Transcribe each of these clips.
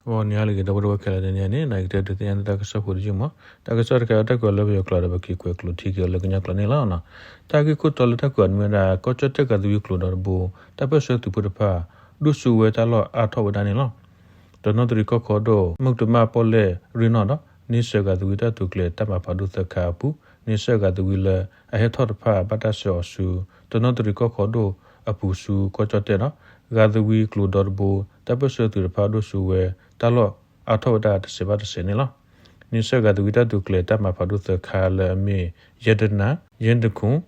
ဂီၤနံၤဟါလၢအဂ့ၤ ဒီပုၢ်ဝဲၢ်ခဲလၢာ်, တနံၤအံၤန့ၣ် နကတဲဒုးသ့ၣ်ညါန့ၢ်တၢ်ကစီၣ်ဖိတယုၢ်မး. တၢ်ကစီၣ်တခါအံၤ တၢ်ကွဲးလၢပယီၤကျိာ်ဒီး ပက့ၤကွဲးကျိးထံက့ၤအီၤလၢကညီကျိာ်န့ၣ်လီၤ. တၢ်ဂ့ၢ်ခိၣ်တီလၢတၢ်ကွဲးအီၤမ့ၢ်ဝဲဒၣ် ကီၢ်ကၠီၣ်တဲၣ်ဂၤသဝံကျိာ်ဒီတဘိ တၢ်ပၢၢ်ဆၢသုးဖိတဖၣ် ဒိၣ်စိဝဲတၢ်လီၢ်အါထီၣ်ဝဲဒၣ်န့ၣ်လီၤ. တနီသရံၣ်ကီၢ်ခီဒိၣ် မုၢ်တမၣ်ပီၣ်လဲၣ်ရ့ၣ်နီၣ်ဒီး န့ဆၢၣ်ဂၤသဝံတၢ်တိာ်ကျဲၤတၢ်မၤဖးဒိၣ်သၢခါအပူၤ န့ဆၢၣ်ဂၤသဝံလၢအဟဲထီၣ်တဖၣ် ဘၣ်တၢ်ဆှၢအီၤဆူ တနီသရံၣ်ကီၢ်ခီဒိၣ်အပူၤဆူကီၢ်ကၠီၣ်တဲၣ်ဒီး ဂၤသဝံကျိာ်ဒီတဘိ တၢ်ပၢၢ်ဆၢသုးတဖၣ်ဒိၣ်စိဝဲတၢ်လီၢ်အါထီၣ်ဝဲဒၣ်တစဲးဘၣ်တစဲးန့ၣ်လီၤ. န့ဆၢၣ်ဂၤသဝံတၢ်တိာ်ကျဲၤတၢ်မၤဖးဒိၣ်သၢခါလၢအမ့ၢ် ယဲတနၤ, ယဲတခိၣ်,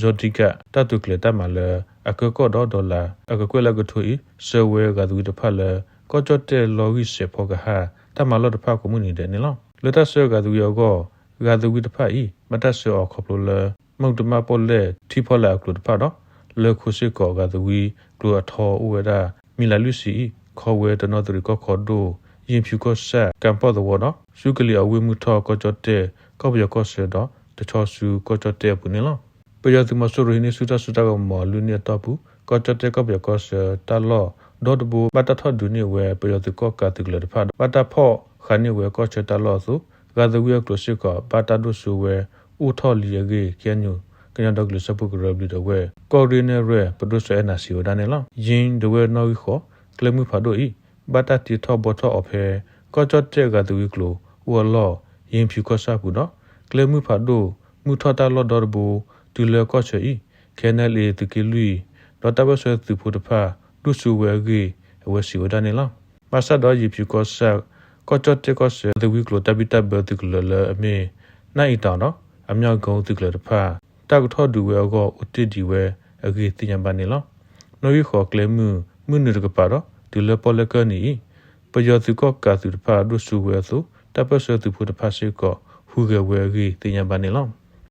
စီၤဒံကၣ် တၢ်တိာ်ကျဲၤတၢ်မၤလၢအကၢကီၢ်ဒီး dollar အကကွဲၢ်လၢအကထိအံၤ ဆှၢဝဲဂၤသဝံတဖၣ်လၢ ကီၢ်ကၠီၣ်တဲၣ်လီၢ်ဂံၢ်စဲးဖီကဟၣ် တၢ်မၤလီၢ်တဖၣ်ကိးမုၢ်နံၤဒဲးန့ၣ်လီၤ. လၢတၢ်ဆှၢဂၤသဝံအဂီၢ် ဂၤသဝံတဖၣ်အံၤ ဘၣ်တၢ်ဆှၢအီၤခီဖျိလၢ မုၢ်တမၣ်ပီၣ်လဲၣ်ထံဖီလာ်အကျိၤတဖၣ်ဒီး လၢခိစ့ၢ်ကီးဂၤသဝံကျိာ်အထီအိၣ်ဝဲဒၣ် မံလၤလွံၢ်ဆံအံၤ ခီဝဲတနီသရံၣ်ကီၢ်ခီဒိၣ် ယ့ၣ်ဖၠူၤကီၢ်ဆၣ် ကၣ်ပီၣ်သဝီဒီး ဆူကလံၤအဝ့ၢ်မုၢ်ထီၣ်ကီၢ်ကၠီၣ်တဲၣ် ကီၢ်ပယီၤကီၢ်ဆၢဒီး တဆီဆူကီၢ်ကၠီၣ်တဲၣ်အပူၤန့ၣ်လီၤ. ပယီၤသုးမီၤစိရိၤဟံးန့ၢ်ဆူၣ်တၢ်စိတၢ်ကမီၤလွံၢ်နံၣ်အတီၢ်ပူၤ ကီၢ်ကၠီၣ်တဲၣ်ကီၢ်ပယီၤကီၢ်ဆၢတၢ်လီၢ်ဒီတဘိ ဘၣ်တၢ်ထီၣ်ဒုးန့ၢ်ဝဲပယီၤသုးကီၣ်ကးသုးကလၢၤတဖၣ်ဒီး ဘၣ်တၢ်ဖီၣ်ဃာ်န့ၢ်ဝဲကီၢ်ဆၢတၢ်လီၢ်အသိး ဂၤသဝံအကျိၤစ့ၢ်ကီး ဘၣ်တၢ်ဒိၣ်စိဝဲအိၣ်ထီၣ်လံအဂ့ၢ် KNU ကညီဒီကလုာ်စၢဖှိၣ်ကရၢဘျုးဒဝဲၢ် ကီၢ်ရ့ၣ်နဲၣ်ရွဲၣ် ပဒိၣ်စီၤအဲၣ်နၤစံးဝဲဒၣ်န့ၣ်လီၤ. ယ့ဒဝဲၢ်နီၣ်ဂံၢ်ဃိး ကျဲမုၢ်ဖးဒိၣ်အံၤ ဘၣ်တၢ်တ့ထီၣ်ဘှီထီၣ်အီၤဖဲ ကီၢ်ကၠီၣ်တဲၣ်ဂၤသဝံကျိၤအိၣ်အလီၢ် ယ့ၣ်ဖၠူၤကီၢ်ဆၣ်ပူၤဒီး ကျဲမုၢ်ဖးဒိၣ် မုၢ်ထီၣ်တၢ်လီၢ်ဒီတဘိ တုၤလၢကီၢ်ဆၢအံၤ KNLA သုးက့လွံၢ် ဒီးတၢ်ပၢၢ်ဆၢသုးဖိတဖၣ် ဒိၣ်စိဝဲအဂ့ၢ် အဝဲစံးဝဲဒၣ်န့ၣ်လီၤ. ဘၣ်ဆၣ်ဒီးယ့ၣ်ဖၠူၤကီၢ်ဆၣ် ကီၢ်ကၠီၣ်တဲၣ်ကီၢ်ဆၢသဝံကျိၤတၢ်ဘံၣ်တၢ်ဘၢသုးကလၢၤလၢအမ့ၢ် နၢ်အံၤတီၤဒီး အမၠၣ်ကိသုးကလၢၤတဖၣ် တၢ်ကထီၣ်ဒုးဝဲအဂီၢ်အိၣ်တ့ၢ်ဒံးဝဲအဂ့ၢ်သ့ၣ်ညါဘၣ်န့ၣ်လီၤ. နီၣ်ဂံၢ်ဃိးကျဲမုၢ် မုၢ်နုာ်တကပၤဒီး တုၤလၢပီၣ်လဲၣ်ကၢၢ်နံၤအံၤ ပယီၤသုးကီၣ်ကးသုးတဖၣ်ဒိၣ်စိဝဲအသိး တၢ်ပၢၢ်ဆၢသုးဖိတဖၣ်စ့ၢ်ကီး ဟူးဂဲၤဝဲအဂ့ၢ်သ့ၣ်ညါဘၣ်န့ၣ်လီၤ.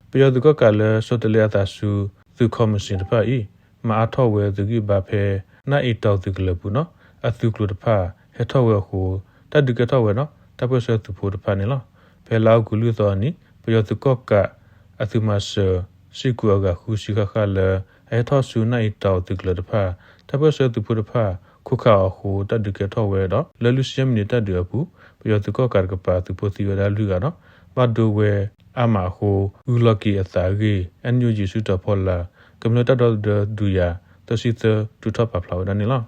ပယီၤသုးကီၣ်ကးလၢဆီတလဲအသးဆူ သုးခီမၢၡ့ၣ်တဖၣ်အံၤ မၤအါထီၣ်ဝဲသုးဂံၢ်ဘါဖဲ နၢ်အံၤတီၤသုးကလၢၤပူၤဒီး အသုးကျိၤတဖၣ်ဟဲထီၣ်ဝဲအဃိ တၢ်ဒုးကဲထီၣ်ဝဲဒီး တၢ်ပၢၢ်ဆၢသုးဖိတဖၣ်န့ၣ်လီၤ. ဖဲလါအီကူးလွံၢ်သီအနံၤ ပယီၤသုးကီၣ်ကးအသုးမၤစၢၤ စ့ၢ်ကီးအဂၤဃုဆံဃၣ်ဃၣ်လၢ အဟဲထီၣ်ဆူနၢ်အံၤတီၤသုးကလၢၤတဖၣ် တၢ်ပၢၢ်ဆၢသုးဖိတဖၣ် ခိးခးအီၤအဃိ တၢ်ဒုးကဲထီၣ်ဝဲဒီး လၢလွံၢ်ဆံယဲၢ်မံးနံးတၢ်ဒုးအပူၤ ပယီၤသုးကီၣ်ကးတကပၤသုးဖိသံဝဲဒၣ်လွံၢ်ဂၤဒီး ဘၣ်ဒိဝဲအါမးအဃိ ဂုၤလီၤက့ၤအသးအဂ့ၢ် NUG စုတီၤဖီလာ် ကမျၢၢ်တၢ်ဒီသဒၢဒုးယၤ သၢဆံသၢ ထုးထီၣ်ပာ်ဖျါဝဲဒၣ်န့ၣ်လီၤ.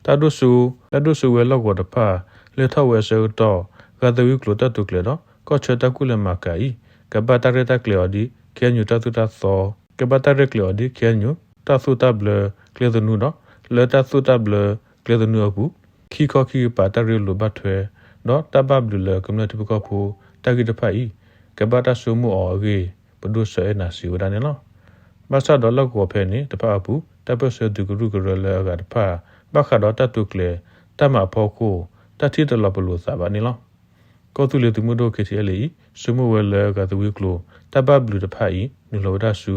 တၢ်ဒိၣ်စိ တၢ်ဒိၣ်စိဝဲလီၢ်ကဝီၤတဖၣ် လဲၤထီၣ်ဝဲအဆၢကတီၢ် ဂၤသဝံကျိၤတၢ်တိာ်ကျဲၤဒီး ကီၢ်ဆၢတၢ်ကူၣ်လဲၤမၤကၤအံၤ ကဘၣ်တၢ်ရဲၣ်တၢ်ကျဲၤအီၤဒ် KNU တၢ်သိၣ်တၢ်သီ ကဘၣ်တၢ်ရဲၣ်ကျဲၤအီၤဒ် KNU တၢ်သိၣ်တၢ်ဘျၢကျဲသနူဒီး လၢတၢ်သိၣ်တၢ်ဘျၢကျဲသနူအပူၤ ခံခီခံကပၤတၢ်ရ့လိာ်ဘၣ်ထွဲ ဒီးတၢ်ဘၣ်ဘျုးလၢကမျၢၢ်ထံဖိကီၢ်ဖိတၢ်ဂ့ၢ်တဖၣ်အံၤ ကဘၣ်တၢ်ဆိကမိၣ်အီၤအဂ့ၢ် ပဒိၣ်စီၤအဲၣ်နၤစံးဝဲဒၣ်န့ၣ်လီၤ. ဘၣ်ဆၣ်ဒီးလီၢ်ကဝီၤဖဲန့ၣ်တဖၣ်အပူၤ တၢ်ပၢၢ်ဆၢသုးကရူၢ်ကရၢလၢအဂၤတဖၣ် ဘၣ်ဃးဒီးတၢ်တိာ်ကျဲၤတၢ်မၤအဖီခိၣ် တၢ်ထံၣ်တလီၤပလိာ်သးဘၣ်န့ၣ်လီၤ. ကီၢ်သူလ့ၤသုးမုၢ်ဒိၣ် KTLA အံၤ ဆိကမိၣ်ဝဲလၢဂၤသဝံကျိၤ တၢ်ဘၣ်ဘျုးတဖၣ်အံၤ နုာ်လီၤဝဲဒၣ်ဆူ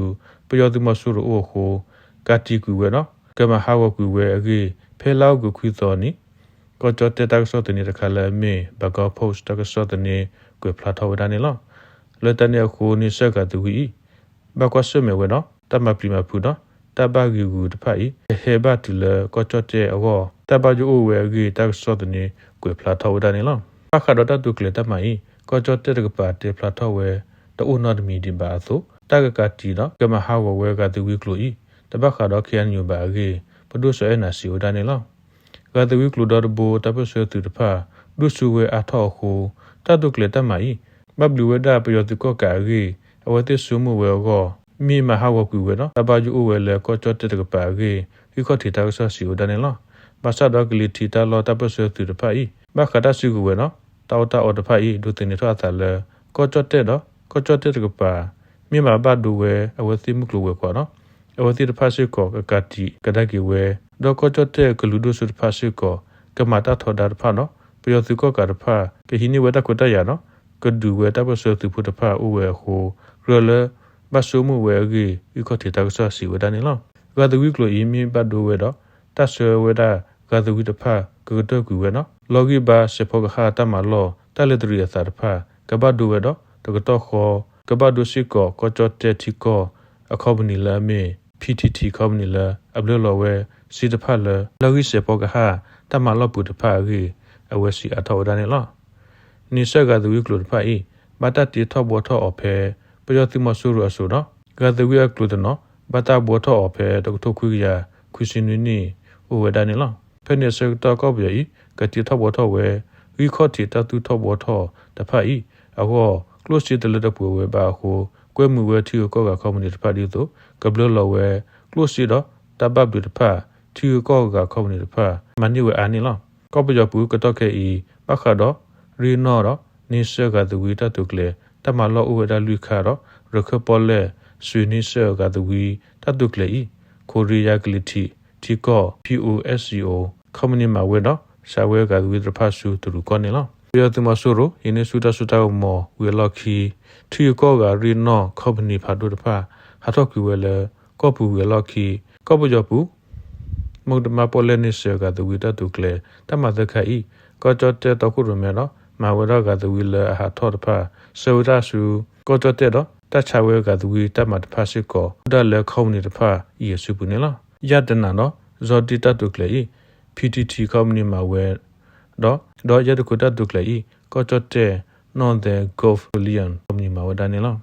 ပယီၤသုးမီၤစိရိၤအိၣ်အဃိ ကးတံာ်ကွံာ်ဝဲဒီး ကမၤဟးဂီၤကွံာ်ဝဲအဂ့ၢ် ဖဲလါအီကူးခွံသီအနံၤ ကီၢ်ကၠီၣ်တဲၣ်တၢ်ကစီၣ်သန့တခါလၢအမ့ၢ် Bangkok Post တၢ်ကစီၣ်သန့ကွဲးဖျါထီၣ်ဝဲဒၣ်န့ၣ်လီၤ. လၢတၢ်န့ၣ်အဃိ န့ဆၢၣ်ဂၤသဝံအံၤ ဘၣ်ကွၢ်ဆၢၣ်မဲာ်ဝဲဒီး တၢ်မၤပျံၤမၤဖုးဒီး တၢ်ဘၣ်ဂံာ်ဂူာ်တဖၣ်အံၤ ကဟဲဘၣ်တုၤလၢကီၢ်ကၠီၣ်တဲၣ်အဂီၢ် တၢ်ဘၣ်ယိၣ်အိၣ်ဝဲအဂ့ၢ် တၢ်ကစီၣ်သန့ကွဲးဖျါထီၣ်ဝဲဒၣ်န့ၣ်လီၤ. ဘၣ်ဃးဒီးတၢ်တိာ်ကျဲၤတၢ်မၤအံၤ ကီၢ်ကၠီၣ်တဲၣ်တကပၤတဲဖျါထီၣ်ဝဲ တအိၣ်နီတမံၤဒံးဘၣ်အသိး တၢ်ကကးတံာ်ဒီး ကမၤဟးဂီၤဝဲဂၤသဝံကျိၤအံၤ တဘၣ်ဃးဒီး KNU ဘၣ်အဂ့ၢ် ပဒိၣ်စီၤအဲၣ်နၤစံးဝဲဒၣ်န့ၣ်လီၤ. ဂၤသဝံကျိၤဒီတဘိ တၢ်ပၢၢ်ဆၢသုးတဖၣ် ဒိၣ်စိဝဲအါထီၣ်အဃိ တၢ်တိာ်ကျဲၤတၢ်မၤအံၤ ဘၣ်ဘျုးဝဲဒၣ်ပယီၤသုးကီၣ်ကးအဂ့ၢ် အဝဲသ့ၣ်ဆိကမိၣ်ဝဲအဂီၢ် မ့ၢ်မၤဟးဂီၤကွံာ်ဝဲဒီး တၢ်ဘၣ်ယိၣ်အိၣ်ဝဲလၢကီၢ်ကၠီၣ်တဲၣ်တကပၤအဂ့ၢ် ဂံၢ်ခီၣ်ထံးတၢ်ကစီၣ်စံးဝဲဒၣ်န့ၣ်လီၤ. ဘၣ်ဆၣ်ဒီးကလံၤထံးတၢ်လီၢ်တၢ်ပၢၢ်ဆၢသုးတဖၣ်အံၤ ဘၣ်ဃးတၢ်စုကဝဲၤဒီး တၢ်အီၣ်တၢ်အီတဖၣ်အံၤ ဒိးသန့ၤထီၣ်အသးလၢ ကီၢ်ကၠီၣ်တဲၣ်ဒီး ကီၢ်ကၠီၣ်တဲၣ်တကပၤ မ့ၢ်မၤဘၣ်ဒိဝဲအဝဲသ့ၣ်မုၢ်ကျိၤဝဲၤကွာ်ဒီး အဝဲသ့ၣ်တဖၣ်စ့ၢ်ကီး ကကးတံာ်ကဒါက့ၤဝဲ ဒီးကီၢ်ကၠီၣ်တဲၣ်ကလုာ်ဒိၣ်စိတဖၣ်စ့ၢ်ကီး ကမၤတၢ်ထီဒါတဖၣ်ဒီး ပယီၤသုးကီၣ်ကးတဖၣ် ကဟံးန့ၢ်ဝဲတၢ်ခွဲးတၢ်ယာ်ဒီး ကဒုးဝဲတၢ်ပၢၢ်ဆၢသုးဖိတဖၣ်အိၣ်ဝဲအဃိ ကြၢးလၢ ဘၣ်ဆိကမိၣ်ဝဲအဂ့ၢ် ဂံၢ်ခီၣ်ထံးတၢ်ကစီၣ်စံးဝဲဒၣ်န့ၣ်လီၤ. ဂၤသဝံကျိၤအံၤမ့ၢ်ဘၣ်ဒိဝဲဒီး တၢ်ဆှၢဝဲဒၣ်ဂၤသဝံတဖၣ် ကကတၢၢ်ကွံာ်ဝဲဒီး လီၢ်ဂံၢ်ဘါစဲးဖီကဟၣ်တၢ်မၤလီၢ် တၢ်လဲၤတရံးအသးတဖၣ် ကဘၣ်ဒိဝဲဒီး တကတီၢ်ဃီ ကဘၣ်ဒိစ့ၢ်ကီး ကီၢ်ကၠီၣ်တဲၣ်ထံကီၢ်အခီပနံၣ်လၢအမ့ၢ် PTT ခီပနံၣ်လၢ အဘျၢလီၤဝဲစ့တဖၣ်လၢ လီၢ်ဂံၢ်စဲးဖီကဟၣ်တၢ်မၤလီၢ်ပူၤတဖၣ်အဂ့ၢ် အဝဲစံးအါထီၣ်ဝဲဒၣ်န့ၣ်လီၤ. န့ဆၢၣ်ဂာ်သဝံးကျိၤတဖၣ်အံၤ ဘၣ်တၢ်တ့ထီၣ်ဘှီထီၣ်အီၤဖဲ ပယီၤသုးမီၤစိရိၤအစိၤဒီး ဂာ်သဝံးအကျိၤတနီၤ ဘၣ်တၢ်ဘှီထီၣ်အီၤဖဲတကထိခွံကယၤခွံဆံနွံနံၣ်အိၣ်ဝဲဒၣ်န့ၣ်လီၤ. ဖဲန့ၣ်အဆၢကတီၢ်ကီၢ်ပယီၤအံၤ ကတ့ထီၣ်ဘှီထီၣ်ဝဲ ဂံၢ်ခီၣ်ထံးတၢ်သူၣ်ထီၣ်ဘှီထီၣ်တဖၣ်အံၤအဂီၢ် ကျိၣ်စ့တလၢတပှဲၤဝဲဘၣ်အဃိ ကွဲမုာ်ဝဲထံဂုၤကီၢ်ဂၤခီပနံၣ်တဖၣ်ဒ်သိး ကဘျၢလီၤဝဲကျိၣ်စ့ဒီးတၢ်ဘၣ်ဘျုးတဖၣ် ထံဂုၤကီၢ်ဂၤခီပနံၣ်တဖၣ် မၤန့ၢ်ဝဲအါန့ၣ်လီၤ. ကီၢ်ပယီၤပူၤကတီၢ်ခဲအံၤ ဘၣ်ဃးဒီး ရ့ၣ်နီၣ်ဒီး န့ဆၢၣ်ဂာ်သဝံးတၢ်တိာ်ကျဲၤ တၢ်မၤလီၢ်အိၣ်ဝဲဒၣ်လွံၢ်ခါဒီး ရခၢၣ်ပီၣ်လဲၣ် စွ့ၤန့ဆၢၣ်ဂာ်သဝံးတၢ်တိာ်ကျဲၤအံၤ Korea ကလံၤထံးထံကီၢ် P O S C O ခီပနံၣ်မၤဝဲဒီး စးဝဲဂာ်သဝံးတဖၣ်ဆူတရူးကီၢ်န့ၣ်လီၤ. ပယီၤသုးမီၤစိရိၤ ဟံးန့ၢ်ဆူၣ်တၢ်စိတၢ်ကမီၤဝံၤအလီၢ်ခံ ထံဂုၤကီၢ်ဂၤရ့ၣ်နီၣ်ခီပနံၣ်ဖးဒိၣ်တဖၣ် ဟးထီၣ်ကွံာ်ဝဲလၢ ကီၢ်ပူၤဝံၤအလီၢ်ခံ ကီၢ်ပယီၤပူၤ မုၢ်ကတမၣ်ပီၣ်လဲၣ်န့ဆၢၣ်ဂာ်သဝံးတၢ်တိာ်ကျဲၤ တၢ်မၤသၢခါအံၤ ကီၢ်ကၠီၣ်တဲၣ်တီခိၣ်ရိၣ်မဲဒီး မၤဝဲဒၣ်ဂာ်သဝံးလၢအဟးထီၣ်တဖၣ် ဆှၢဝဲတၢ်ဆူ ကီၢ်ကၠီၣ်တဲၣ်ဒီး တၢ်ဆါဝဲဂာ်သဝံးတၢ်မၤတဖၣ်စ့ၢ်ကီး အိၣ်ဒၣ်လၢခီပနံၣ်တဖၣ်အံၤအစုပူၤန့ၣ်လီၤ. ယၣ်တနၤဒီး ဇီဒံၣ်တၢ်တိာ်ကျဲၤအံၤ P T T ခီပနံၣ်မၤဝဲ ဒီး ဒီးယဲၢ်တခိၣ်တၢ်တိာ်ကျဲၤအံၤ ကီၢ်ကၠီၣ်တဲၣ် Northern Gulf Lion ခီပနံၣ်မၤဝဲဒၣ်န့ၣ်လီၤ.